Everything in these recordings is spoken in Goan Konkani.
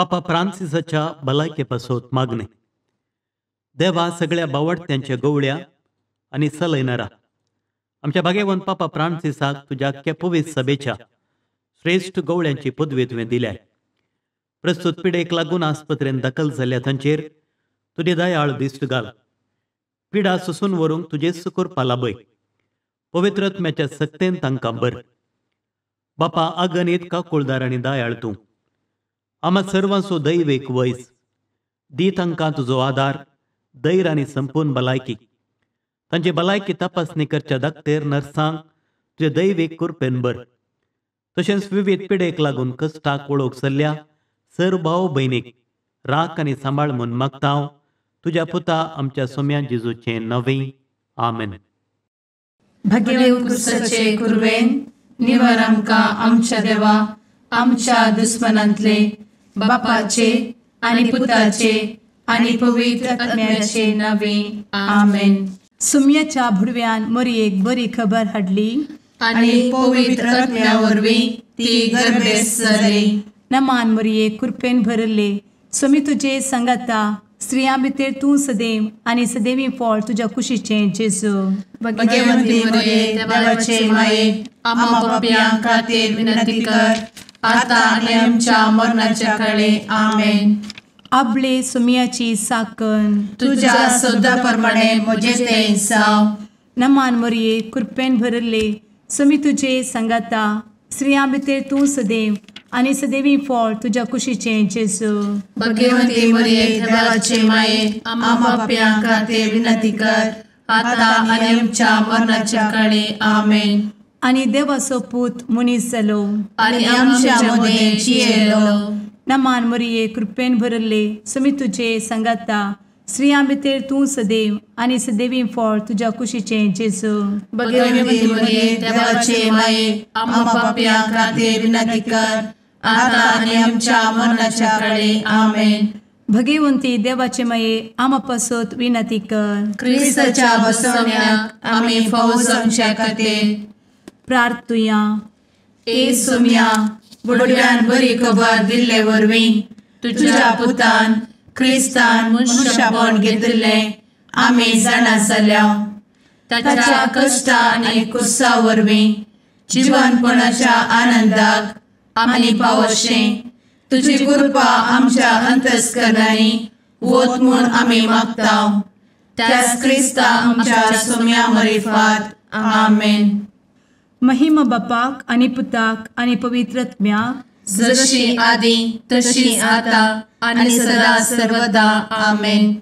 पापा फ्रांसिसाच्या भलायके पासत मागणें. देवा सगळ्या बावडत्यांच्या गवळ्या आनी सलयनारा आमच्या भाग्यवंत पापा फ्रांसिसाक तुज्या पवित्र सभेच्या श्रेश्ठ गवळ्यांची पदवी तुवें दिल्या. प्रस्तुत पिडेक लागून आस्पत्रेन दाखल जाल्ल्या तांचेर तुजी दयाळ दिश्ट घाल. पिडा सोसून व्हरूंक तुजेच करपा लाभय. पवित्र आत्म्याच्या सक्तेन तांकां बर. बापा अगणीत काकुळदार आनी दयाळ तूं आमा सर्वांचो दैवेक वैज दी तांकां तुजो आदार, धैर्य आनी संपूर्ण भलायकी. तांची भलायकी तपासणी करच्या दाक्तेर नर्सांक तुजे दैवीक कृपेन बर. तशेंच विविध पिडेक लागून कश्टाक वळख सरल्या सर भाव भयणीक राख आनी सांबाळ म्हूण मागता हांव तुज्या पुता आमच्या सोम्या जेजूचें नवें. आमेन. भगेवंत क्रिस्ताचे कुर्बेन निवर आमकां आमच्या देवा आमच्या दुस्मनांतले बापाचे आनी पुताचे आनी पवित्र आत्म्याचे नावे. आमेन. सुम्याच्या भुडव्यान मोरयेक बरी खबर हाडली आनी पवित्र आत्म्या वरवीं ती गर्भेस्त जाली. नमान मोरये, कृपेन भरले, स्वामी तुजे सांगाता, स्त्रियां भितर तूं सदैव आनी सदैवी फळ तुज्या कुशीचें जेजू. भगवंती मोरये, देवाचे माये, आम्हा पापयां खातीर विनंती कर आता आनी आमच्या मरणाच्या काळे. आमेन. आपले सुमियाची साकन तुज्या सदा प्रमाणे म्हजें तें जावं. नमान मोरये, कृपेन भरले, स्वामी तुजे सांगाता, स्त्रियां भितर तूं सदैव आनी सदैवी फळ तुज्या कुशीचें जेजू. भगवंती मोरये, देवाचे माये, आम्हा पापयां खातीर विनंती कर आता आनी आमच्या मरणाच्या काळे. आमेन. आनी देवाचो पूत मनीस जालो आनी आमच्या मदें जियेलो. नमान मोरये, कृपेन भरले, स्वामी तुजे सांगाता, स्त्रियां भितर तूं सदैव आनी सदैवी फळ तुज्या कुशीचें जेजू. भगवंती मोरये, देवाचे माये, आम्हा पापयां खातीर विनंती कर आता आनी आमच्या मरणाच्या काळे. आमेन. भगवंती देवाचे माये, आम्हा पासत विनंती कर. क्रिस्ताच्या बसवण्याक आमी फावो जावच्या खातीर प्रार्थुया. ए सोम्या, बुडव्यान बरी खबर दिल्ले वरवीं तुज्या पुतान क्रिस्तान मनशापण घेतिल्लें आमी जाणा जाल्या. ताच्या कश्टा आनी कुसा वरवीं जिवनपणाच्या आनंदाक आमी पावशें तुजी कृपा आमच्या अंतस्करणांनी वत म्हूण आमी मागता. त्याच क्रिस्ता आमच्या सोम्या मरिफात. आमेन. महिमा बापाक आनी पुताक आनी पवित्र आत्म्याक, जशी आदी तशी आता आनी सदा सर्वदा. आमेन.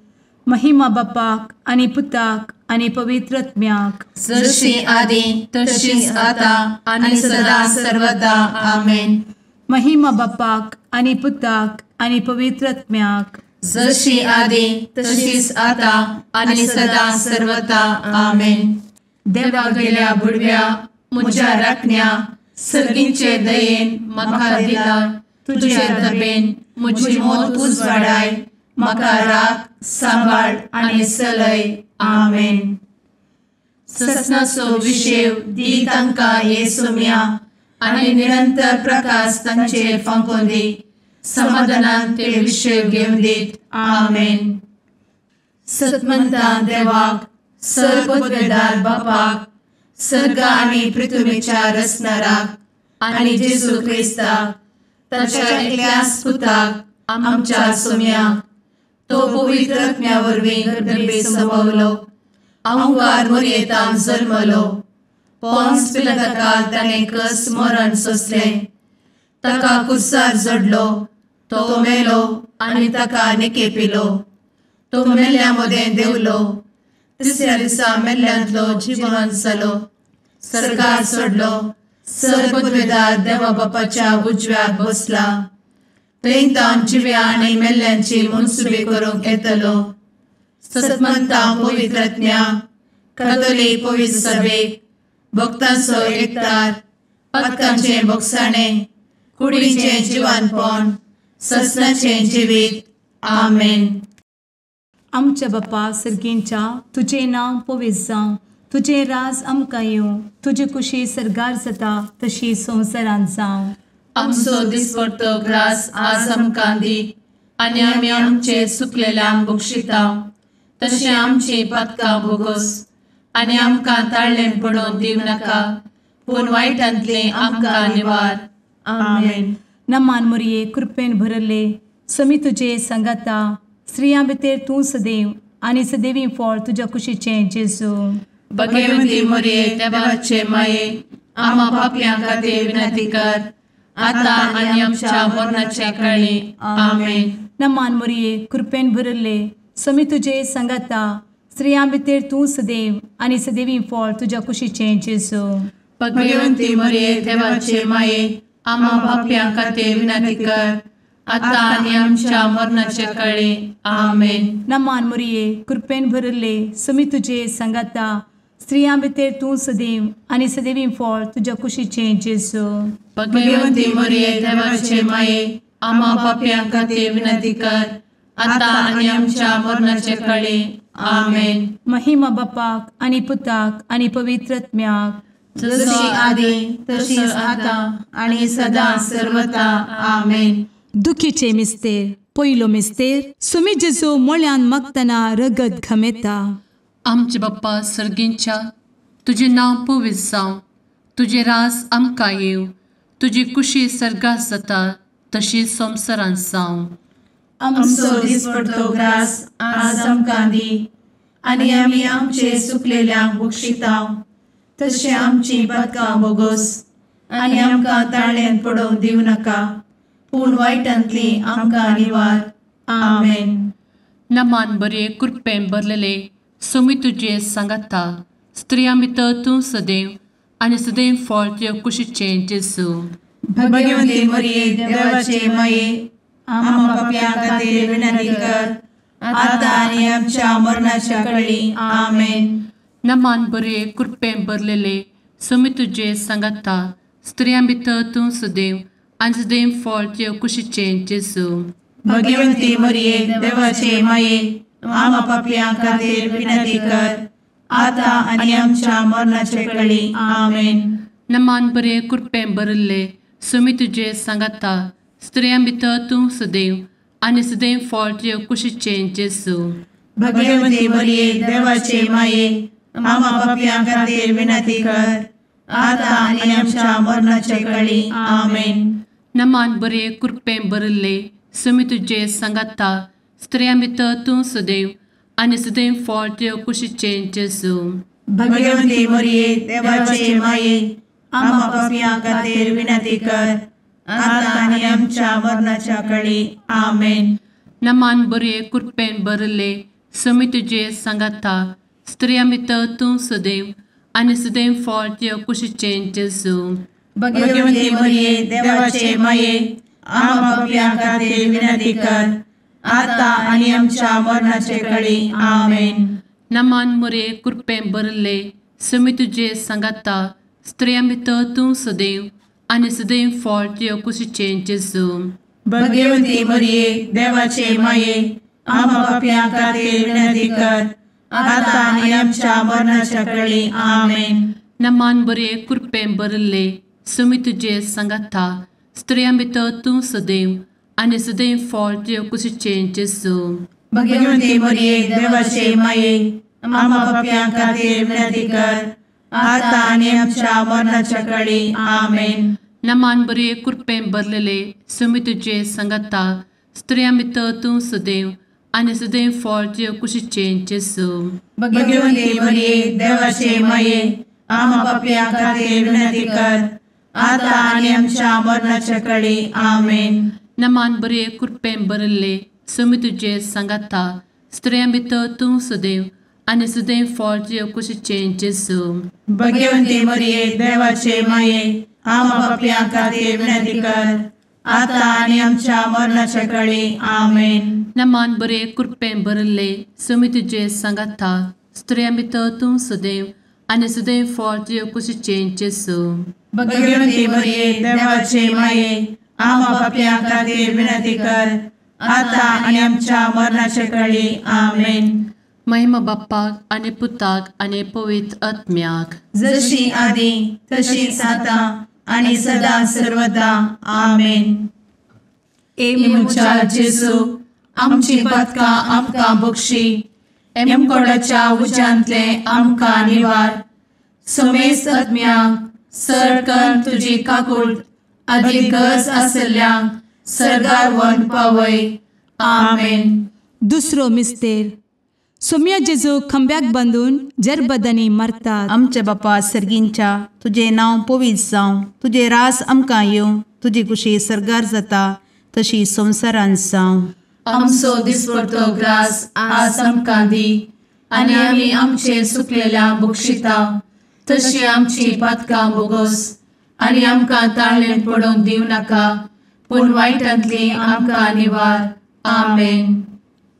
महिमा बापाक आनी पुताक आनी पवित्र आत्म्याक, जशी आदी तशी आता आनी सदा सर्वदा. आमेन. महिमा बापाक आनी पुताक आनी पवित्र आत्म्याक, जशी आदी तशीच आता आनी सदा सर्वदा. आमेन. देवा गेल्या बुडव्या म्हज्या राखण्या सर्गींचे दयेन म्हाका दिला तुजे दबेन म्हजी मोत उजवाडाय, म्हाका राख सांबाळ आनी सलय. आमेन. ससनाचो विशेव दी तांकां हे सोम्या आनी निरंतर प्रकाश तांचेर फांकोवन दी, समाधानान ते विशेव घेवन दीत. आमेन. सतमंता देवाक, सर्वपदवेदार बापाक, सर्ग आनी पृथ्वीच्या रचणाराक आनी जेजू क्रिस्ताक ताच्या एकल्याच पुताक आमच्या सोम्याक, तो पवित्र आत्म्या वरवीं गर्भे संभवलो, अहंकार मोरयेतान जल्मलो, पोन्स पिलाताकाल ताणें कस मरण सोंसलें, ताका कुर्सार जडलो, तो मेलो आनी ताका निकेपिलो, तो मेल्ल्या मदें देंवलो, तिसऱ्या दिसा मेल्ल्यांतलो जिवन जालो, सर्गार सोडलो, सर्वपदवेदार देवा बापाच्या उजव्याक बसला, थंय तावन जिव्या आनी मेल्ल्यांची मनसुबी करूंक येतलो. सतमंता पवित्र आत्म्या, कातोलीक पवित्र सभेक, भक्तांचो एकतार, पातकांचें भोगसाणें, कुडीचें जिवानपण, ससनाचें जिवीत. आमेन. आमच्या बापा सर्गींच्या, तुजें नांव पवित्र जावं, तुजें राज आमकां येवं, तुजी कुशी सर्गार जाता तशी संवसारांत जावं. आमचो दिसपडतो ग्रास आज आमकां दी आनी आमी आमचे सुकलेल्यांक बक्षिता तशें आमची पातकां भोगोस आनी आमकां ताळ्ळें पडोवन दिवं नाका पूण वायटांतलें आमकां निवार. आमेन. नमान मोरये कृपेन भरले समी तुजे संगाता स्त्रियां भितर तूं सदैव आनी सदैवी फळ तुज्या कुशीचें जेजू. भगवती मोरये देवाचे माये आमा पापयां खातीर विनंती कर आतां आनी आमच्या मरणाच्या काळी. आमेन. नमान मोरये कृपेन भरले समी तुजे संगाता स्त्रियां भितर तूं सदैव आनी सदैवी फळ तुज्या कुशीचें जेजू. भगवती मोरये देवाचे माये आमा पापयां खातीर विनंती कर आतां आनी आमच्या मरणाच्या काळी. आमेन. नमान मोरये कृपेन भरले समी तुजे संगाता स्त्रियां भितर तूं सदैव आनी सदैवी फळ तुज्या कुशीचें जेजू. भगवती मोरये देवाचे माये आमा पापयां खातीर विनंती कर आतां आनी आमच्या मरणाच्या काळी. आमेन. महिमा बापाक आनी पुताक आनी पवित्र आत्म्याक जशी आदी तशीच आतां आनी सदां सर्वता. आमेन. दुखीचे मिस्तेर पयलो मिस्तेर सुमी जेजू मोळ्यान मागतना रगत घमेता. आमचे बाप्पा सर्गींच्या तुजें नांव पवित्र जावं, तुजें रास आमकां येवं, तुजी कुशी सर्गात जाता तशी संवसारांत जावं. आमचो दिसपडतो ग्रास आज आमकां दी आनी आमी आमचे सुकलेल्यांक बक्षिता तशें आमची पातकां भोगोस आनी आमकां ताळ्यांत पडोवन दिवं नाका पूण वायटांतली आमकां निवार. आमेन. नमान बरे कृपेन भरलेले सुमी तुजे सांगाता स्त्रियां भितर तूं सदैव आनी सदैव फळ तुज्या कुशीचें जेजू. भगवती मोरये देवाचे माये आमा पापयां खातीर विनंती कर आतां आनी आमच्या मरणाच्या काळी. आमेन. नमान बरे कृपेन भरलेले सुमी तुजे सांगाता स्त्रियां भितर तूं सदैव आनी सदैव फळ तुज्या कुशीचें जेजू. भगवती मोरये देवाचे माये आमा पापयां खातीर विनंती कर आतां आनी आमच्या मरणाच्या काळी. आमेन. नमान बरे कृपेन भरलेले सुमी तुजे सांगाता स्त्रियां भितर तूं सदैव आनी सदैव फळ तुज्या कुशीचें जेजू. भगवती मोरये देवाचे माये आमा पापयां खातीर विनंती कर आतां आनी आमच्या मरणाच्या काळी. आमेन. नमान बरे कृपेन भरलेले सुमी तुजे सांगाता स्त्रियां भितर तूं सदैव आनी सदैव फळ तुज्या कुशीचें जेजू. भगवती मोरये देवाचे माये आमा पापयां खातीर विनंती कर आतां आनी आमच्या मरणाच्या काळी. आमेन. नमान बरे कृपेन भरलेले सुमी तुजे सांगाता स्त्रियां भितर तूं सदैव आनी सदैव फळ तुज्या कुशीचें जेजू. भगवती मोरये देवाचे माये आमा पापयां खातीर विनंती कर आतां आनी आमच्या मरणाच्या काळी. आमेन. नमान मोरये कृपेन भरलेले सुमी तुजे सांगाता स्त्रियां भितर तूं सदैव आनी सदैव फळ तुज्या कुशीचें जेजू. भगवती मोरये देवाचे माये आमा पापयां खातीर विनंती कर आतां आनी आमच्या मरणाच्या काळी. आमेन. नमान बरे कृपेन भरलेले सुमी तुजे सांगाता स्त्रियां भितर तूं सदैव आनी सदैव फळ तुज्या कुशीचें जेजू. भगवती मोरये देवाचे माये आमा पापयां खातीर विनंती कर आतां आनी आमच्या मरणाच्या काळी. आमेन. नमान बरे कृपेन भरलेले सुमी तुजे सांगाता स्त्रियां भितर तूं सदैव आनी सदैव फळ तुज्या कुशीचें जेजू. भगवती मोरये देवाचे माये आमा पापयां खातीर विनंती कर आतां आनी आमच्या मरणाच्या काळी. आमेन. नमान बरे कृपेन भरलेले सुमी तुजे सांगाता स्त्रियां भितर तूं सदैव आनी सदैव फळ तुज्या कुशीचें जेजू. भगवती मोरये देवाचे माये आमा पापयां खातीर विनंती कर आतां आनी आमच्या मरणाच्या काळी. आमेन. नमान बरे कृपेन भरलेले सुमी तुजे सांगाता स्त्रियां भितर तूं सदैव आनी सदैव फळ तुज्या कुशीचें जेजू. भगवती मोरये देवाचे माये आमा पापयां खातीर विनंती कर आतां आनी आमच्या मरणाच्या काळी. आमेन. महिमा बाप्पाक आनी पुताक आनी पवित्र आत्म्याक जशी आदी तशीच आतां आनी सदां सर्वदा. आमेन. ए म्हज्या जेजू, आमची पातकां आमकां बक्षी, एमकोडाच्या उज्यांतले आमकां निवार. समेस्त आत्म्यांक सरकन तुजी काकूट आदी गरज आसल्ल्यांक सर्गार व्हरून पावय. आमेन. दुसरो मिस्तेर. सोम्या जेजू खंब्याक बांदून जरबदांनी मारतात. आमच्या बापा सर्गींच्या, तुजें नांव पवित्र जावं, तुजें रास आमकां येवं, तुजी कुशी सर्गार जाता तशी संवसारांत जावं. आमचो दिसपडतो ग्रास आज आमकां दी, आनी आमी आमचे सुकलेल्या बक्षिता तशी आमची पातकां बोगोस, आनी आमकां ताळेन पडोवंक दिवं नाका, पूण वायटांतली आमकां निवार. आमेन.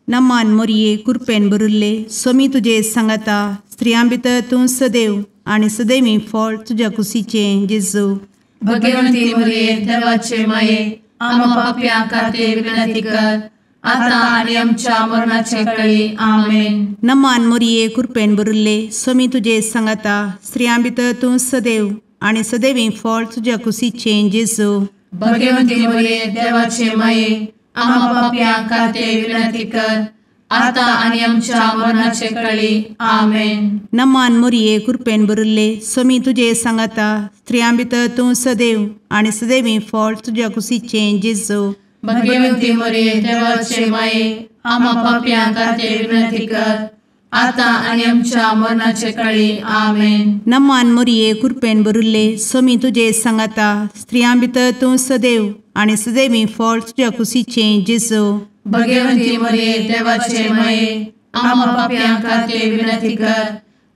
नमान मोरये, कुरपेन भरिल्ले, सोमी तुजे सांगाता, स्त्रियां भितर तूं सदैव आनी सदैवी फळ तुज्या कुशीचें जेजू. भगवंती मोरये, देवाचे माये, आमा पापयां खातीर विनंती कर, आतां आनी आमच्या मरणाचे कळी. आमेन. नमान मोरये, कुरपेन भरिल्ले, सोमी तुजे सांगाता, स्त्रियां भितर तूं सदैव आनी सदैवी फळ तुज्या कुशीचें जेजू. भगवंती मोरये, देवाचे माये, आमा पापयां खातीर विनंती कर, आतां आनी आमच्या मरणाचे कळी. आमेन. नमान मोरये, कुरपेन भरिल्ले, सोमी तुजे सांगाता, स्त्रियां भितर तूं सदैव आनी सदैवी फळ तुज्या कुशीचें जेजू. भगवंती मोरये, देवाचे माये, आमा पापयां खातीर विनंती कर, आतां आनी आमच्या मरणाचे कळी. आमेन. नमान मोरये, कुरपेन भरिल्ले, सोमी तुजे सांगाता, स्त्रियां भितर तूं सदैव आनी सदैवी फळ तुज्या कुशीचें जेजू. भगवंती मोरये, देवाचे माये, आमा पापयां खातीर विनंती कर,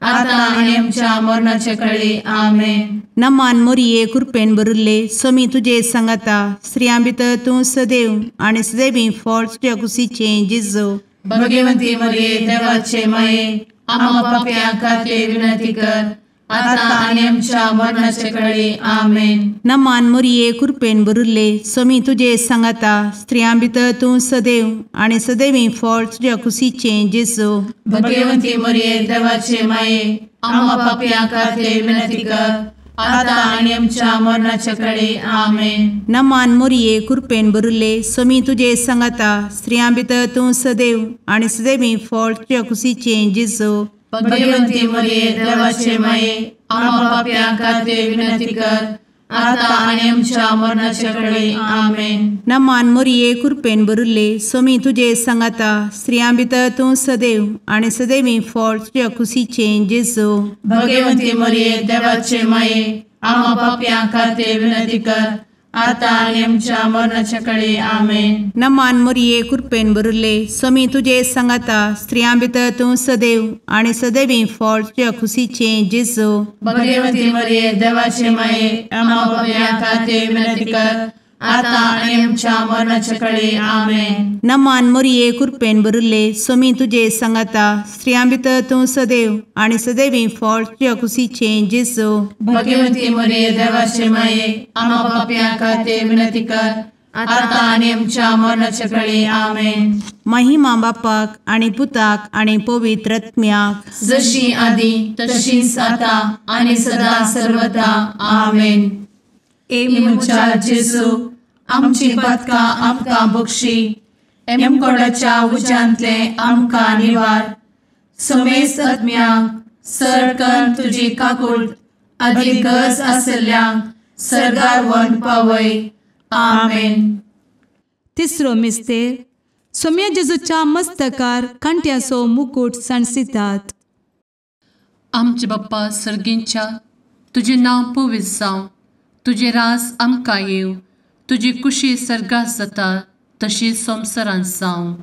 आतां आनी आमच्या मरणाचे कळी. आमेन. नमान मोरये, कुरपेन भरिल्ले, सोमी तुजे सांगाता, स्त्रियां भितर तूं सदैव आनी सदैवी फळ तुज्या कुशीचें जेजू. भगवंती मोरये, देवाचे माये, आमा पापयां खातीर विनंती कर, आतां आनी आमच्या मरणाचे कळी. आमेन. नमान मोरये, कुरपेन भरिल्ले, सोमी तुजे सांगाता, स्त्रियां भितर तूं सदैव आनी सदैवी फळ तुज्या कुशीचें जेजू. भगवंती मोरये, देवाचे माये, आमा पापयां खातीर विनंती कर, आतां आनी आमच्या मरणाचे कळी. आमेन. नमान मोरये, कुरपेन भरिल्ले, सोमी तुजे सांगाता, स्त्रियां भितर तूं सदैव आनी सदैवी फळ तुज्या कुशीचें जेजू. भगवंती मोरये, देवाचे माये, आमा पापयां खातीर विनंती कर, आतां आनी आमच्या मरणाचे कळी. आमेन. नमान मोरये, कुरपेन भरिल्ले, सोमी तुजे सांगाता, स्त्रियां भितर तूं सदैव आनी सदैवी फळ तुज्या कुशीचें जेजू. भगवंती मोरये, देवाचे माये, आमा पापयां खातीर विनंती कर, आतां आनी आमच्या मरणाचे कळी. आमेन. नमान मोरये, कुरपेन भरिल्ले, सोमी तुजे सांगाता, स्त्रियां भितर तूं सदैव आनी सदैवी फळ तुज्या कुशीचें जेजू. भगवंती मोरये, देवाचे माये, आमा पापयां खातीर विनंती कर, आतां आनी आमच्या मरणाचे कळी. आमेन. नमान मोरये, कुरपेन भरिल्ले, सोमी तुजे सांगाता, स्त्रियां भितर तूं सदैव आनी सदैवी फळ तुज्या कुशीचें जेजू. भगवंती मोरये, देवाचे माये, आमा पापयां खातीर विनंती कर, आतां आनी आमच्या मरणाचे कळी. आमेन. महिमा बापाक आनी पुताक आनी पवित्र आत्म्याक, जशी आदी तशीच आतां आनी सदां सर्वदा. आमेन. ए म्हज्या जेजू, आमची पातकां आमकां बक्षी, एमकोडाच्या उज्यांतले आमकां निवार. समेस्त आत्म्यांक सरकन तुजी काकूट आदी गरज आसल्ल्यांक सर्गार व्हरून पावय. आमेन. तिसरो मिस्तेर. सोम्या जेजूच्या मस्तकार कांट्याचो मुकूट सांडसितात. आमचे बाप्पा सर्गींच्या, तुजें नांव पवित्र जावं, तुजें रास आमकां येवं, तुजी कुशी सर्गात जाता तशी संवसारांत जावं.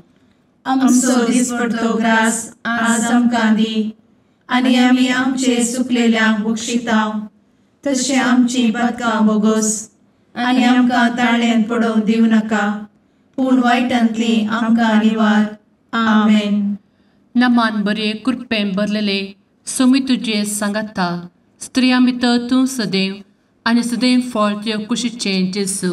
आमचो दिसपडतो ग्रास आज आमकां दी, आनी आमी आमचे सुकलेल्यांक बक्षिता तशें आमची पातकां बोगोस, आनी आमकां ताळ्यान पडोवंक दिवं नाका, पूण वायटांतली आमकां निवार. आमेन. नमान बरे कृपेन भरलेले, सोमी तुजे सांगाता, स्त्रियां भितर तूं सदैव आनी सदैव फळ तुज्या कुशीचें जेजू.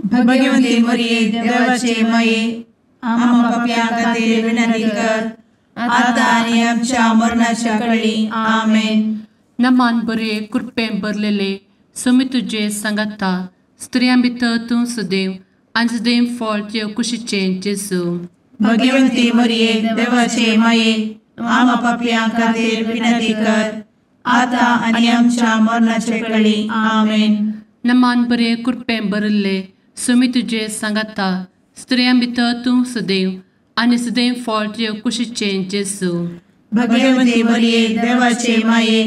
भगवंती मोरये, देवाचे माये, आमा पापयां खातीर विनंती कर, आतां आनी आमच्या मरणाच्या कळी. आमेन. नमान बरे कृपेन भरलेले, सोमी तुजे सांगाता, स्त्रियां भितर तूं सुदैव आनी सुदैव फळ तुज्या कुशीचें जेजू। भगवंती मरिये देवाचे माये, आमा पापयां खातीर विनंती कर, आतां आनी आमच्या मरणाचे कळी। आमेन। नमान बरे कृपेन भरिल्ले, सोमी तुजे सांगाता, स्त्रियां भितर तूं सुदैव आनी सुदैव फळ तुज्या कुशीचें जेजू। भगवंती मरिये देवाचे माये,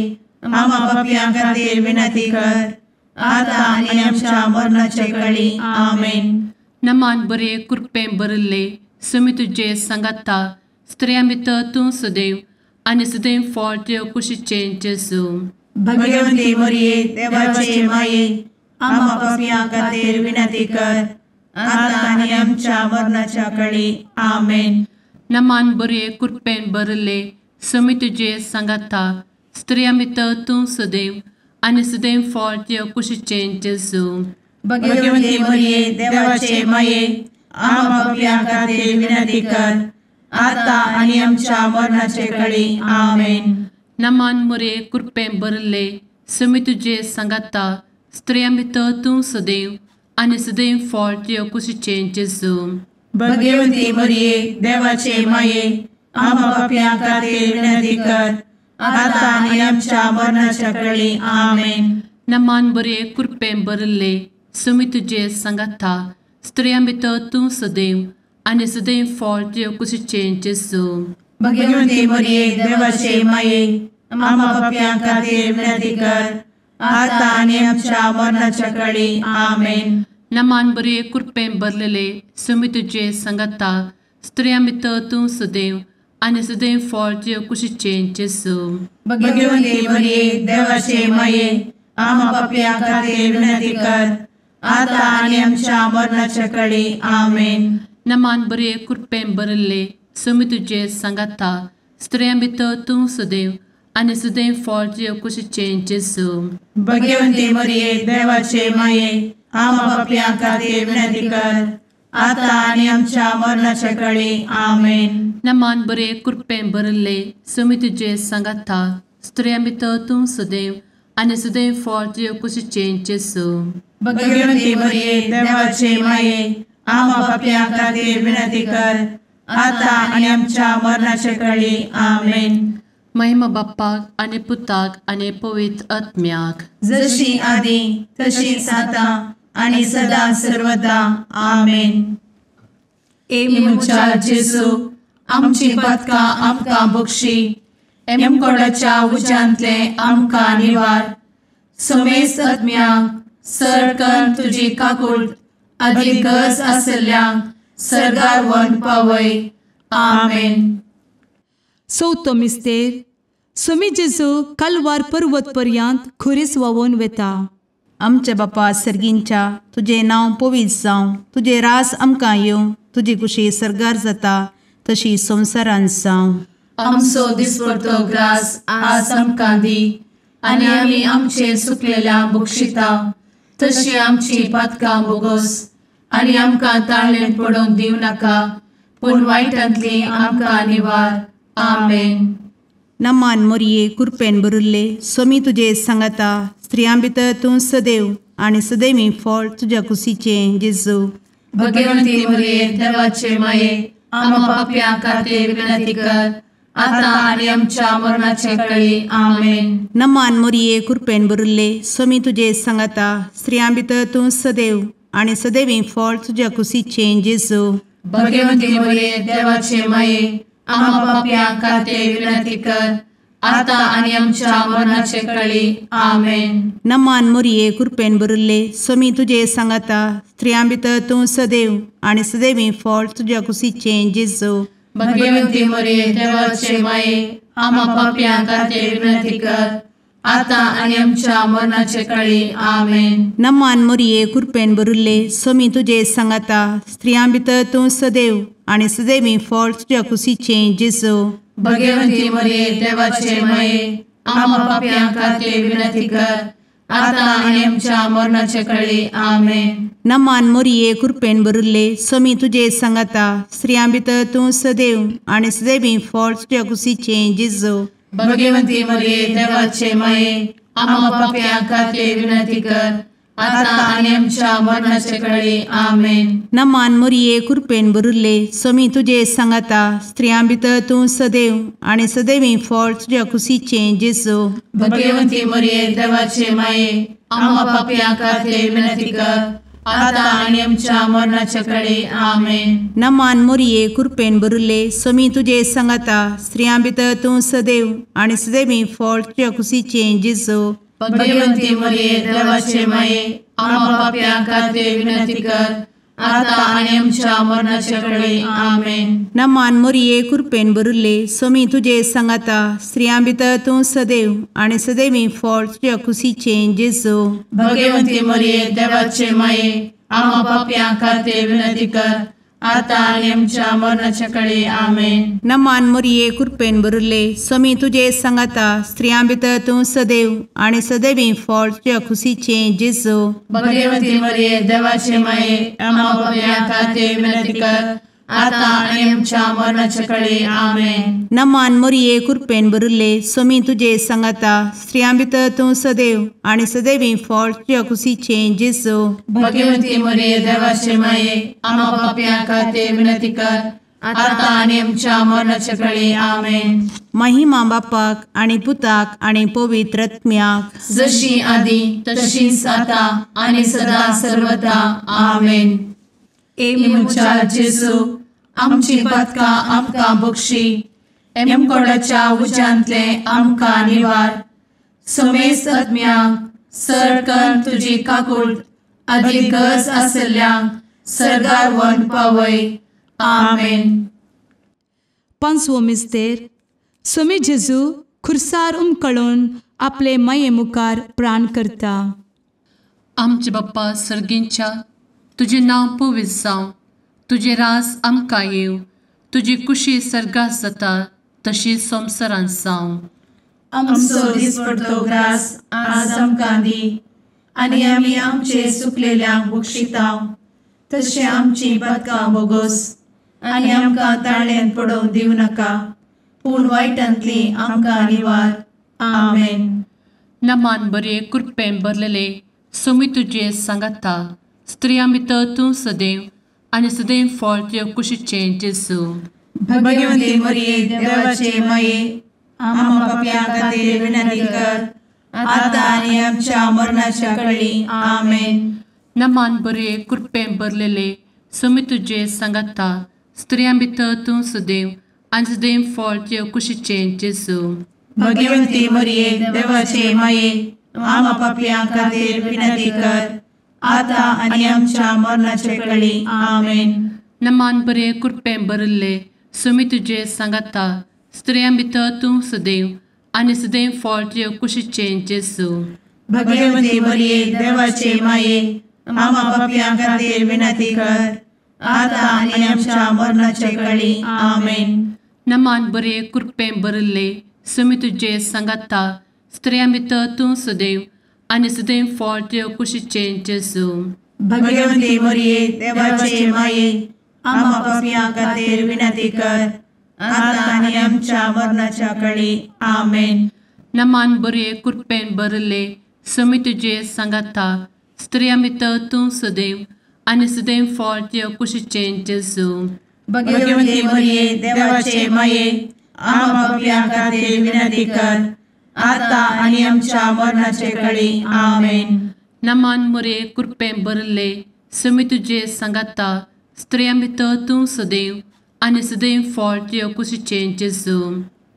आमा पापयां खातीर विनंती कर, आतां आनी आमच्या मरणाचे कळी। आमेन। नमान बरे कृपेन भरिल्ले, सोमी तुजे सांगाता, स्त्रियां भितर तूं सुदैव आनी सुदैव फळ तुज्या कुशीचें जेजू। भगवंती मरिये देवाचे माये, आमा पापयां खातीर विनंती कर, आतां आनी आमच्या मरणाच्या कळी। आमेन। नमान बरे कृपेन भरिल्ले, सोमी तुजे सांगाता, स्त्रियां भितर तूं सुदैव आनी सुदैव फळ तुज्या कुशीचें जेजू। भगवंती मरिये देवाचे माये, आमा पापयां खातीर विनंती कर, आतां आनी आमच्या मरणाचे कळी। आमेन। नमान मरिये कृपेन भरिल्ले, सोमी तुजे सांगाता, स्त्रियां भितर तूं सुदैव आनी सुदैव फळ तुज्या कुशीचें जेजू। भगवंती मरिये देवाचे माये, आमा पापयां खातीर विनंती कर, आतां आनी आमच्या मरणाच्या कळी। आमेन। नमान बरे कृपेन भरिल्ले, सोमी तुजे सांगाता, स्त्रियां भितर तूं सुदैव आनी सुदैव फळ तुज्या कुशीचें जेजू। भगवंती मरिये देवाचे माये, आमा पापयां खातीर विनंती कर, आतां आनी आमच्या मरणाच्या कळी। आमेन। नमान बरे कृपेन भरलेले, सोमी तुजे सांगाता, स्त्रियां भितर तूं सुदैव आनी सुदैव फळ तुज्या कुशीचें जेजू। भगवंती मरिये देवाचे माये, आमा पापयां खातीर विनंती कर, आतां आनी आमच्या मरणाच्या कळी। आमेन। नमान बरे कृपेन भरिल्ले, सोमी तुजे सांगाता, स्त्रियां भितर तूं सुदैव आनी सुदैव फळ तुज्या कुशीचें जेजू। भगवंती मरिये देवाचे माये, आमा पापयां खातीर विनंती कर, आतां आनी आमच्या मरणाच्या कळी। आमेन। नमान बरे कृपेन भरिल्ले, सोमी तुजे सांगाता, स्त्रियां भितर तूं सुदैव आनी सुदैव फळ तुज्या कुशीचें जेजू। भगवंती मरिये देवाचे माये, आमा पापयां खातीर विनंती कर, आतां आनी आमच्या मरणाचे कळी। आमेन। महिमा बाप्पाक आनी पुताक आनी पवित्र आत्म्याक, जशी आदी तशीच आतां आनी सदा सर्वदा। आमेन। ए म्हज्या जेजू, आमची पातकां आमकां बक्षी, एमकोडाच्या उज्यांतले आमकां निवार, समेस्त आत्म्यांक सरकन तुजी काकूट आदी गरज आसल्ल्यांक सर्गार व्हरून पावय। आमेन। चवथो मिस्तेर, सोमी जेजू कालवार पर्वत पर्यंत खुरीस व्हांवून वेता। आमच्या बापा सर्गींच्या, तुजें नांव पवित्र जावं, तुजें रास आमकां येवं, तुजी कुशी सर्गार जाता तशी संवसारांत जावं। आमचो दिसपडतो ग्रास आज आमकां दी, आनी आमी आमचे सुकलेल्या बक्षिता तशी आमची पातकां बोगोस, आनी आमकां ताळेन पडोवंक दिवं नाका, पूण वायटांतली आमकां निवार। आमेन। नमान मोरये कृपेन भरिल्ले, सोमी तुजे सांगाता, स्त्रियां भितर तूं सदैव आनी सदैवी फळ तुज्या कुशीचें जेजू। भगवंती मरिये देवाचे माये, आमा पापयां खातीर विनंती कर, आतां आनी आमच्या मरणाचे कळी। आमेन। नमान मोरये कृपेन भरिल्ले, सोमी तुजे सांगाता, स्त्रियां भितर तूं सदैव आनी सदैवी फळ तुज्या कुशीचें जेजू। भगवंती मरिये देवाचे माये, आमा पापयां खातीर विनंती कर, आतां आनी आमच्या मरणाचे कळी। आमेन। नमान मोरये कृपेन भरिल्ले, सोमी तुजे सांगाता, स्त्रियां भितर तूं सदैव आनी सदैवी फळ तुज्या कुशीचें जेजू। भगवंती मरिये देवाचे माये, आमा पापयां खातीर विनंती कर, आतां आनी आमच्या मरणाचे कळी। आमेन। नमान मोरये कृपेन भरिल्ले, सोमी तुजे सांगाता, स्त्रियां भितर तूं सदैव आनी सदैवी फळ तुज्या कुशीचें जेजू। भगवंती मरिये देवाचे माये, आमा पापयां खातीर विनंती कर, आतां आनी आमच्या मरणाचे कळी। आमेन। नमान मोरये कृपेन भरिल्ले, सोमी तुजे सांगाता, स्त्रियां भितर तूं सदैव आनी सदैवी फळ तुज्या कुशीचें जेजू। भगवंती मरिये देवाचे माये, आम्हा पापयां खातीर विनंती कर आतां आनी आमच्या मरणाचे कळी. आमेन. नमान मोरये कृपेन भरिल्ले स्वामी तुजे सांगाता, स्त्रियां भितर तूं सदैव आनी सदैवी फळ तुज्या कुशीचें जेजू. भगवंती मोरये देवाचे माये आम्हा पापयां खातीर विनंती कर आतां आनी आमच्या मरणाचे कळी. आमेन. नमान मोरये कृपेन भरिल्ले स्वामी तुजे सांगाता, स्त्रियां भितर तूं सदैव आनी सदैवी फळ तुज्या कुशीचें जेजू. भगवंती मोरये देवाचे माये आम्हा पापयां खातीर विनंती कर आतां आनी आमच्या मरणाचे कळी. आमेन. नमान मोरये कृपेन भरिल्ले स्वामी तुजे सांगाता, स्त्रियां भितर तूं सदैव आनी सदैवी फळ तुज्या कुशीचें जेजू. भगवंती मोरये देवाचे माये आम्हा पापयां खातीर विनंती कर आतां आनी आमच्या मरणाचे कळी. आमेन. नमान मोरये कृपेन भरिल्ले स्वामी तुजे सांगाता, स्त्रियां भितर तूं सदैव आनी सदैवी फळ तुज्या कुशीचें जेजू. भगवंती मोरये देवाचे माये आम्हा पापयां खातीर विनंती कर आतां आनी आमच्या मरणाचे कळी. आमेन. नमान मोरये कृपेन भरिल्ले स्वामी तुजे सांगाता, स्त्रियां भितर तूं सदैव आनी सदैवी फळ तुज्या कुशीचें जेजू. भगवंती मोरये देवाचे माये आम्हा पापयां खातीर विनंती कर आतां आनी आमच्या मरणाचे कळी. आमेन. महिमा बापाक आनी पुताक आनी पवित्र आत्म्याक, जशी आदी तशीच आतां आनी सदा सर्वदा. आमेन. ए म्हज्या जेजू आमची पातकां आमकां बक्षी, एमकोडाच्या उज्यांतले आमकां निवार, समेस्त आत्म्यांक सरकन तुजी काकूट आदी गरज आसल्ल्यांक सर्गार व्हरून पावय. आमेन. पांचवो मिस्तेर. स्वामी जेजू खुर्सार उमकळून आपले माये मुखार प्राण करता. आमचे बाप्पा सर्गींच्या, तुजें नांव पवित्र जावं, तुजें रास आमकां येवं, तुजी कुशी सर्गात जाता तशी संवसारांत जावं. आमचो दिसपडतो ग्रास आज आमकां दी आनी आमी आमचे चुकलेल्यांक बक्षिता तशें आमची पातकां बोगोस आनी आमकां ताळ्यांत पडोवंक दिवं नाका, पूण वायटांतली आमकां निवार. आमेन. नमान बरे कृपेन भरलेले स्वामी तुजे सांगाता, स्त्रियां भितर तूं सदैव आनी सदैव फळ तुज्या कुशीचें जेजू. भगवंती मोरये देवाचे माये आम्हा पापयां खातीर विनंती कर आतां आनी आमच्या मरणाच्या कळी. आमेन. नमान बरे कृपेन भरलेले स्वामी तुजे सांगाता, स्त्रियां भितर तूं सदैव आनी सदैव फळ तुज्या कुशीचें जेजू. भगवंती मोरये देवाचे माये आम्हा पापयां खातीर विनंती कर आतां आनी आमच्या मरणाचे कळी. आमेन. नमान बरे कृपेन भरिल्ले स्वामी तुजे सांगाता, स्त्रियां भितर तूं सदैव आनी सदैव फळ तुज्या कुशीचें जेजू. भगवंती मोरये देवाचे माये आम्हा पापयां खातीर विनंती कर आतां आनी आमच्या मरणाचे कळी. आमेन. नमान बरे कृपेन भरिल्ले स्वामी तुजे सांगाता, स्त्रियां भितर तूं सदैव आनी सदैव फळ तुज्या कुशीचें जेजू. भगवंती मोरये देवाचे माये आम्हा पापयां खातीर विनंती कर आतां आनी आमच्या मरणाच्या कळी. आमेन. नमान बरे कृपेन भरिल्ले स्वामी तुजे सांगाता, स्त्रियां भितर तूं सदैव आनी सदैव फळ तुज्या कुशीचें जेजू. भगवंती मोरये देवाचे माये आम्हा पापयां खातीर विनंती कर आतां आनी आमच्या मरणाचे कळी. आमेन. नमान मोरये कृपेन भरिल्ले स्वामी तुजे सांगाता, स्त्रियां भितर तूं सदैव आनी सदैव फळ तुज्या कुशीचें जेजू.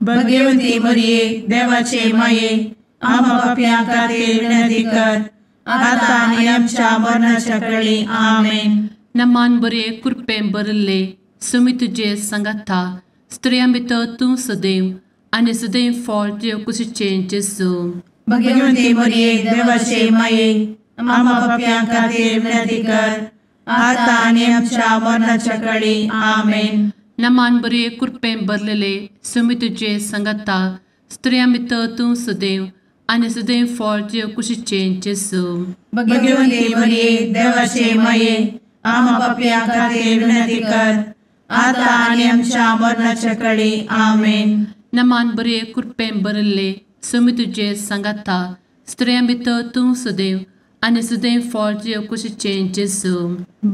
भगवंती मोरये देवाचे माये आम्हा पापयां खातीर विनंती कर आतां आनी आमच्या मरणाच्या कळी. आमेन. नमान बरे कृपेन भरिल्ले स्वामी तुजे सांगाता, स्त्रियां भितर तूं सदैव आनी सदैव फळ तुज्या कुशीचें जेजू. भगवंती मोरये देवाचे माये आम्हा पापयां खातीर विनंती कर आतां आनी आमच्या मरणाच्या कळी. आमेन. नमान बरे कृपेन भरलेले स्वामी तुजे सांगाता, स्त्रियां भितर तूं सदैव आनी सदैव फळ तुज्या कुशीचें जेजू. भगवंती मोरये देवाचे माये आम्हा पापयां खातीर विनंती कर आतां आनी आमच्या मरणाच्या कळी. आमेन. नमान बरे कृपेन भरिल्ले स्वामी तुजे सांगाता, स्त्रियां भितर तूं सदैव आनी सदैव फळ तुजे कुशीचें जेजू।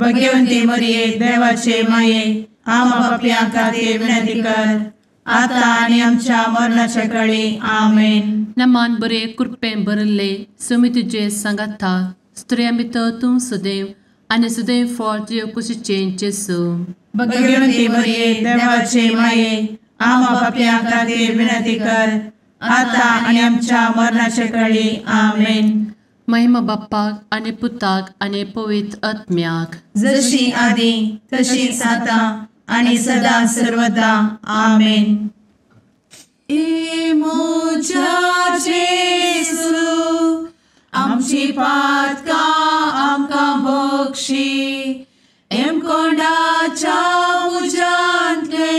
भगवंती मरिये देवाचे माये आमा पापयां खातीर विनंती कर आतां आनी आमच्या मरणाच्या काळी। आमेन। नमान बरे कृपेन भरिल्ले स्वामी तुजे सांगाता, स्त्रियां भितर तूं सदैव आनी सदैव फळ तुजे कुशीचें जेजू। भगवंती मरिये देवाचे माये आमा पापयां खातीर विनंती कर आतां आनी आमच्या मरणाच्या काळी। आमेन। महिमा बाप्पाक आनी पुताक आनी पवित्र आत्म्याक, जशी आदी तशीच आतां आनी सदा सर्वदा। आमेन। ए म्हज्या जेजू आमची पातकां आमकां बक्षी, एमकोंडाच्या उज्यांतले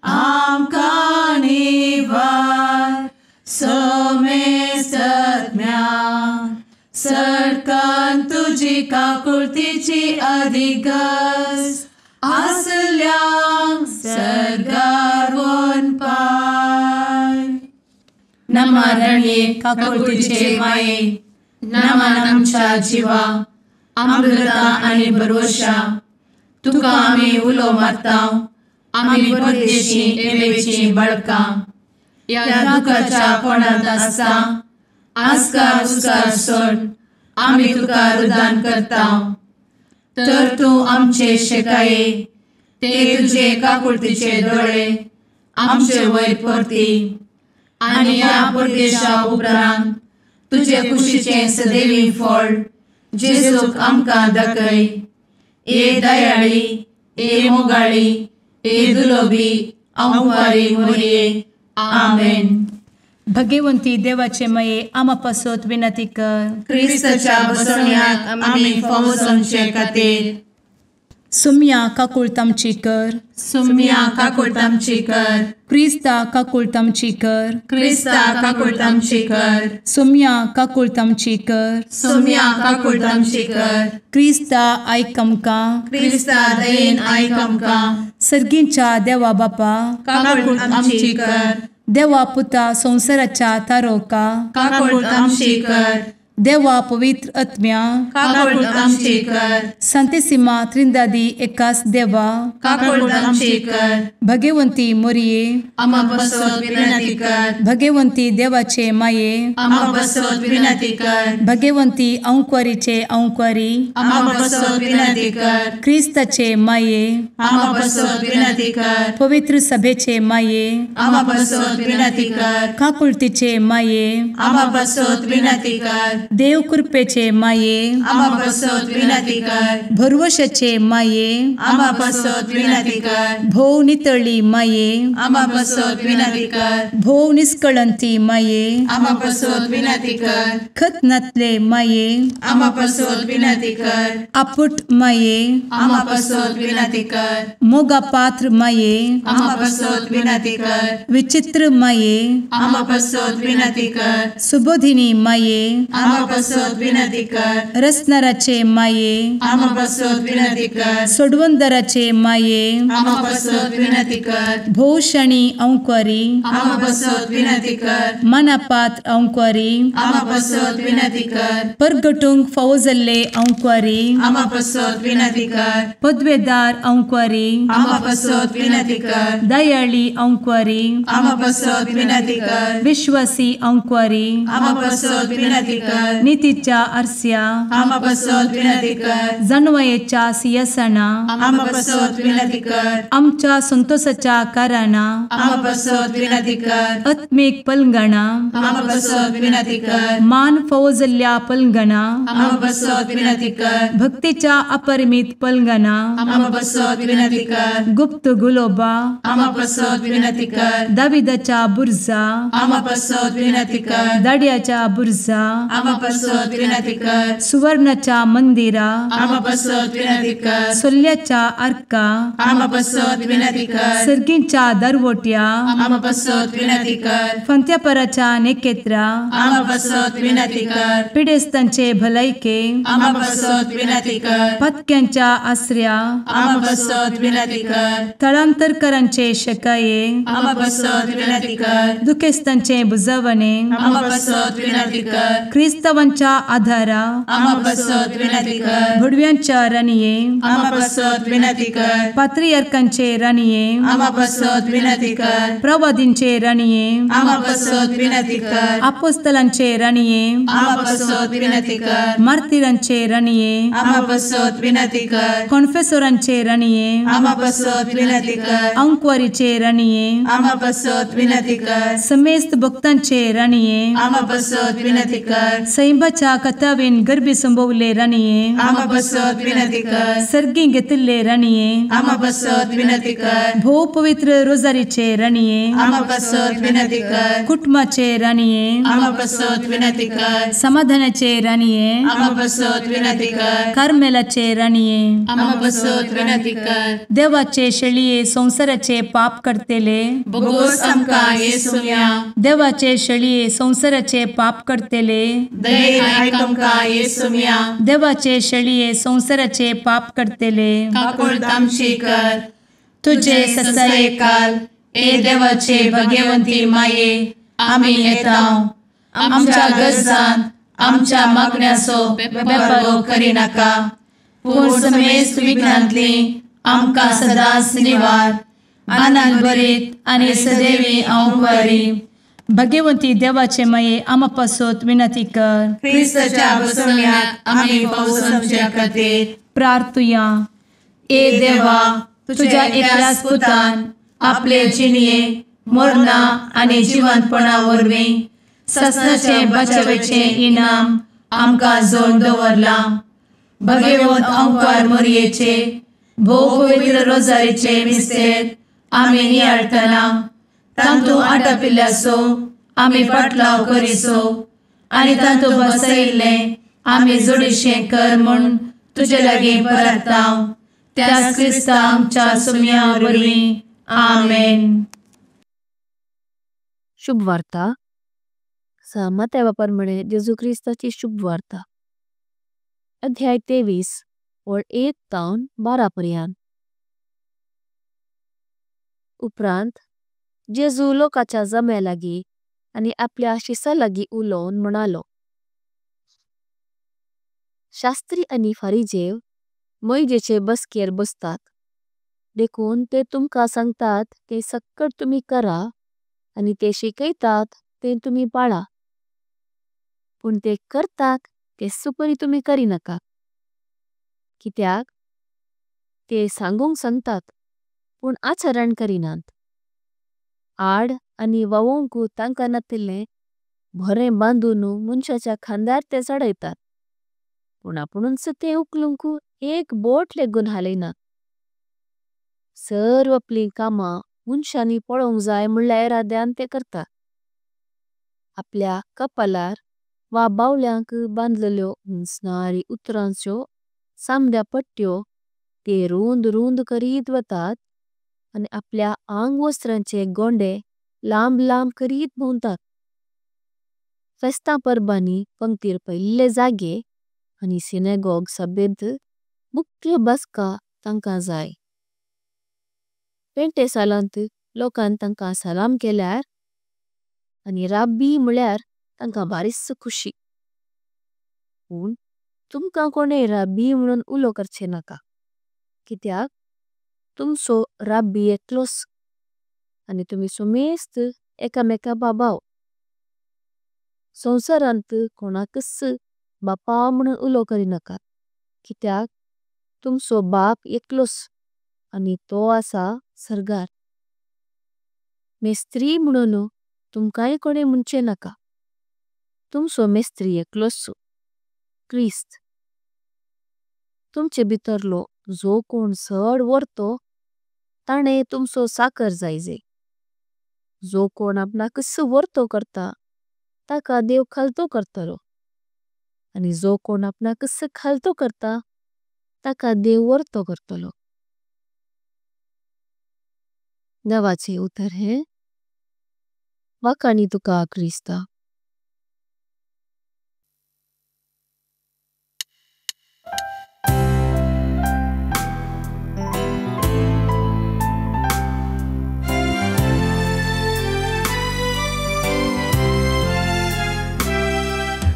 आमकां निवार, समेस्तज्ञा सरकान तुजी काकुळतीची अधिगस आसल्यांक सर्गार वनपाय। नमरणये काकुळतीचे माये, नमन आमच्या जिवा अमृता आनी भरवशा, तुका आमी उलो मारता, आमी परदेशी एवेची बळकां, ह्या दुखाच्या कोणांत आसता आस्कार उस्कार सोड आमी तुका रुदान करता, तर तूं आमचे शेकाये ते तुजे काकुळतीचे दोळे आमचे वयर परती आनी ह्या परदेशा उपरांत तुजे कुशीचें सदैवी फळ जेजूक आमकां दाखय। ए दयाळी, ए मोगाळी, ए दुलोबी अंवारी मोरये। आमेन। भगवंती देवाचे माये आमा पासत विनंती कर। क्रिस्ताच्या बसवण्याक आमी फावो जावचे खातीर सुम्या काकुळट आमची कर, सुम्या काकुळट आमची कर, क्रिस्ता काकुळट आमची कर, क्रिस्ता काकुळट आमची कर, सुम्या काकुळट आमची कर, सुम्या काकुळट आमची कर, क्रिस्ता आयक आमकां, क्रिस्ता दयेन आयक आमकां, सर्गींच्या देवा बापा काकुळट आमची कर, देवा पुता संवसाराच्या तारोका काकुळट आमची कर, देवा पवित्र आत्म्या काकुळट आमची कर, संतेसिमा त्रिंदादी एकास देवा काकुळट आमची कर, भगवंती मोरये आमा पासत विनंती कर, भगवंती देवाचे माये आमा पासत विनंती कर, भगवंती अंकुरीचे अंकुरी आमा पासत विनंती कर, क्रिस्ताचे माये आमा पासत विनंती कर, पवित्र सभेचे माये आमा पासत विनंती कर, काकुळतीचे माये आमा पासत विनंती कर, देव कृपेचे माये आमा पासत विनंती कर, भरवशाचे माये आमा पासत विनंती कर, भोव नितळी माये आमा पासत विनंती कर, भोव निष्कळंती माये आमा पासत विनंती कर, खतनातले माये आमा पासत विनंती कर, आपुट माये आमा पासत विनंती कर, मोगा पात्र माये आमा पासत विनंती कर, विचित्र माये आमा पासत विनंती कर, सुबोधिनी माये आमा पासत विनंती कर, रसनाराचे माये आमा पासत विनंती कर, सोडवंदराचे माये आमा पासत विनंती कर, भोवशणी अंकुरी आमा पासत विनंती कर, मनापात्र अंकुरी आमा पासत विनंती कर, परगटूंक फावो जाल्ले अंकुरी आमा पासत विनंती कर, पदवेदार अंकुरी आमा पासत विनंती कर, दयाळी अंकुरी आमा पासत विनंती कर, विश्वासी अंकुरी आमा पासत विनंती कर, नितीच्या आरस्या आमा पासत विनंती कर, जानवयेच्या सिंहासना आमा पासत विनंती कर, आमच्या संतोषाच्या कारणा आमा पासत विनंती कर, आत्मीक पलंगणा आमा पासत विनंती कर, मान फावो जाल्ल्या पलंगणा आमा पासत विनंती कर, भक्तीच्या अपरिमित पलंगणा आमा पासत विनंती कर, गुप्त गुलोबा आमा पासत विनंती कर, दाविदाच्या बुर्जा आमा पासत विनंती कर, दाड्याच्या बुर्जा आमा आमा पासत विनंती कर। सुवर्णाच्या मंदिरा आमा पासत विनंती कर। सोल्याच्या आर्का आमा पासत विनंती कर। सर्गींच्या दरवट्या आमा पासत विनंती कर। फंत्यापराच्या नेकेत्रा आमा पासत विनंती कर। पिडेस्तांचे भलायके आमा पासत विनंती कर। पत्क्यांच्या आसऱ्या आमा पासत विनंती कर। थळांतरकरांचे शकाये आमा पासत विनंती कर। दुखेस्तांचे बुजवणे आमा पासत विनंती कर। क्रिस्तावांच्या आधारा आमा पासत विनंती कर। भुडव्यांच्या राणये आमा पासत विनंती कर। पात्रियार्कांचे राणये आमा पासत विनंती कर। प्रवादींचे राणये आमा पासत विनंती कर। अपोस्तलांचे राणये आमा पासत विनंती कर। मार्तीरांचे राणये आमा पासत विनंती कर। कॉन्फेसोरांचे राणये आमा पासत विनंती कर। अंकवारीचे राणये आमा पासत विनंती कर। समेस्त भक्तांचे राणये आमा पासत विनंती कर। सैंबाच्या कथावेन गर्भी संभवले राणये आमा पासत विनंती कर। सर्गी घेतिल्ले राणये आमा पासत विनंती कर। भोव पवित्र रोजारीचे राणये आमा पासत विनंती कर। कुटुंबाचे राणये आमा पासत विनंती कर। समाधानाचे राणये आमा पासत विनंती कर। कार्मेलाचे राणये आमा पासत विनंती कर। देवाचे शेळये संसाराचे पाप करतेले बोगोस आमकां येसुम्या। देवाचे शेळये संसाराचे पाप करतेले दयेन आयक आमकां येसुम्या। देवाचे शेळये संसाराचे पाप करतेले काकुळट आमची कर। तुझे ससायेकाल ए देवाचे भगवंती माये आमी येता आमच्या गरजान आमच्या मागण्याचो बेपर्वो करिनाका, पूण समेस्त विघ्नांतली आमकां सदांच निवार। आनंद भरीत आनी सदैवी अंवकारी भगवंती देवाचे माये आमा पासत विनंती कर। क्रिस्ताच्या बसवण्याक आमी फावो समच्या खातीर प्रार्थुया। ए देवा, तुझ्या एकल्याच पुतान आपले जिणये मरणा आनी जिवंतपणा वरवीं ससनाचें बचावेचें इनाम आमकां जोडून दवरलां। भगवंत अंकार मोरयेचे भोव पवित्र रोजारीचे मिस्तेर आमी नियाळटना तांतू आटापिल्ल्याचो आमी पाटलाव करिसो आनी तांतू बसयिल्लें आमी जोडीशें कर म्हूण तुजे लागीं परताव त्याच क्रिस्ता आमच्या सुम्या वरवीं। आमेन। शुभ वार्ता। सामत्या प्रमाणे जेजू क्रिस्ताची शुभ वार्ता। अध्याय 23 ओळ 1 ताऊन 12 पर्यंत। उपरांत जेजू लोकाच्या जम्या लागी आणि आपल्या शिसा लागी उलोवन म्हणालो, शास्त्री आणि फारिजेव मोइजेचे बसकेर बसतात, देखून ते तुमका सांगतात ते सक्कड तुमी करा आणि ते शिकयतात ते तुमी पाळा, पण ते करतात ते सुपरी तुमी करीनाका, कित्याक ते सांगूंक सांगतात पण आचरण करीनात। आड आणि वावोंक तांका नातिल्ले भोरें बांदून मनशाच्या खांदार ते चडयतात, पण आपुणूच ते उखलूंक एक बोट लेगून हालयनात। सर्व आपलीं कामां मनशांनी पळोवंक जाय म्हळ्या इराद्यान ते करतात। आपल्या कपालार वा बावल्यांक बांदलेल्यो उंचणारी उतरांच्यो सामद्या पट्ट्यो ते रुंद रुंद करीत वतात आणि आपल्या आंगवस्त्रांचे गोंडे लांब लांब करीत भोंवतात। फेस्तां परबांनी पंक्तीर पयले जागे आणि सिनेगॉग सभेंत मुख्य बसका तांकां जाय। पेंटे सालांत लोकान तांकां सलाम केल्यार आणि रब्बी म्हळ्यार तांकां बारिस खुशी। पण तुमकां कोणें रब्बी म्हुणून उलो करचे नाका, कित्याक तुमचो रब्बी एकलोस आणि तुमी सुमेस्त एकामेका बाबाव। संसारांत कोणाकस बापा म्हुणून उलो करिनाका, कित्याक तुमचो बाप एकलोस आणि तो आसा सर्गार। मेस्त्री म्हुणून तुमकां कोणें म्हुणचे नाका, तुमचो मेस्त्री एकलोस क्रिस्त। तुमचे भितरलो जो कोण चड वर्तो ताणे तुमचो साकर जायजे। जो कोण आपणाकस वर्तो करता ताका देव खालतो करतलो। आनी जो कोण आपणाक खालतो करता तका देव वर्तो करतलो। देवाचे उतर हे वाखाणि तुका क्रिस्ता।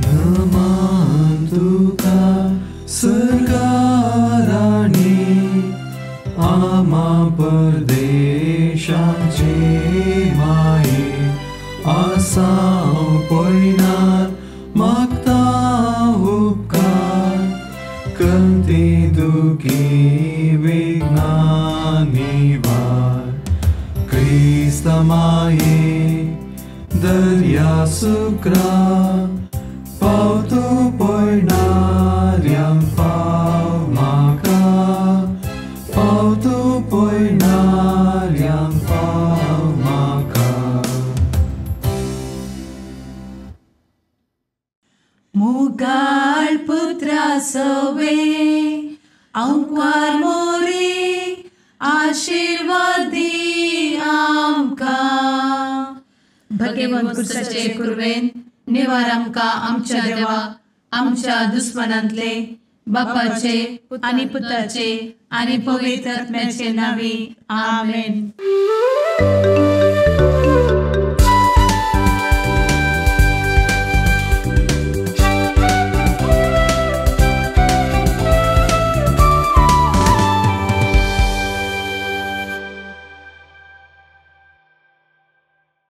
नमान तुका सरकाराणी आमा परदेशाचे माये आसाव पयणार मागता उपकार कंती दुखी विघ्ना निवार क्रिस्त माये दर्या सुक्रा पावतो पयणाऱ्यांक पाव म्हाका पावतो पयणाऱ्यांक पाव म्हाका। मुगाळ पुत्रा सवे आंकवार मोरे आशीर्वाद दी आमकां। भगवंत कुर्साचे कुरवेन निवार आमकां आमच्या देवा आमच्या दुस्मनांतले बापाचे आनी पुताचे आनी पवित्र आत्म्याचे नांवी आमेन।